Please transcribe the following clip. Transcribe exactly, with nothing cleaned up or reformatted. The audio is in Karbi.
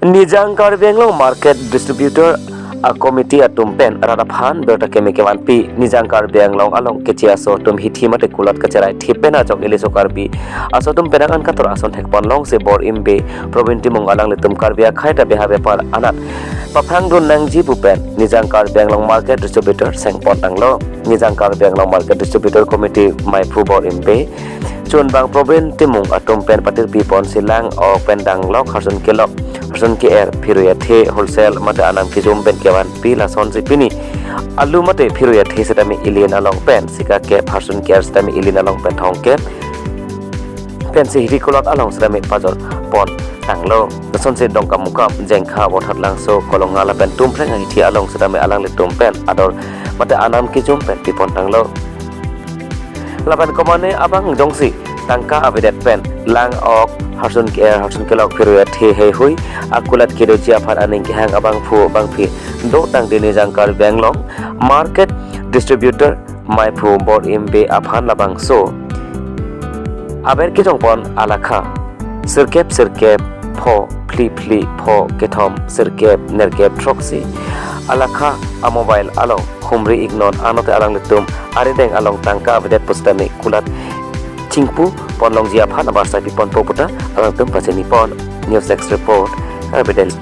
Nijang Karbi Anglong Market Distributor a Committee atum pen rat aphan birta keme kevanpi. Nijang Karbi Anglong along keche aso atum hithi mate kulat kacherai thip pen ajok iliso Karbi aso atum penang an kator ason thekpon longsi Bor Imbe, Probin Timung alanglitum Karbi akhei ta beha bepar anat paphrang dun nangji pu pen Nijang Karbi Anglong Market Distributor sengpon tanglo. Nijang Karbi Anglong Market Distributor Committee maiphu Bor Imbe chunbang Probin Timung atum pen patirpi ponsi lang ok pen danglok, harsun kelok, harsun ke-er, phirui athe, wholesale mate anam kejum pen kevanpi. Lasonsi pini alu mate phirui athe sitame ilin along pen sika kep, harsun ke-er sitame ilin along pen thong kep pensi hithi kulat along sitame pajor pon tanglo. Lasonsi Dongkamukam, Jengkha, Vothatlangso, Kolonga lapen Tumpreng ahithi along sitame alanglitum pen ador mate anam kejum pen pipon tanglo. Lapen komane abang jongsi tangka avedet pen lang ok, harsun ke-er, harsun kelok, phirui athe heihui akulat kedoji aphan aning kehang abangphu bangphi do tangte Nijang Karbi Anglong Market Distributor maiphu Bor Imbe aphan labangso aber kejongpon alakha sirkep sirkep pho phli phli pho kethom sirkep nerkep throksi alakha a mobile along humri iknon anat alanglitum arideng along tangka avedet pusitame kulat chingpu ponlongji aphan abarsai piponpo puta alangtum pachini pon. News Desk Report, Karbi Daily.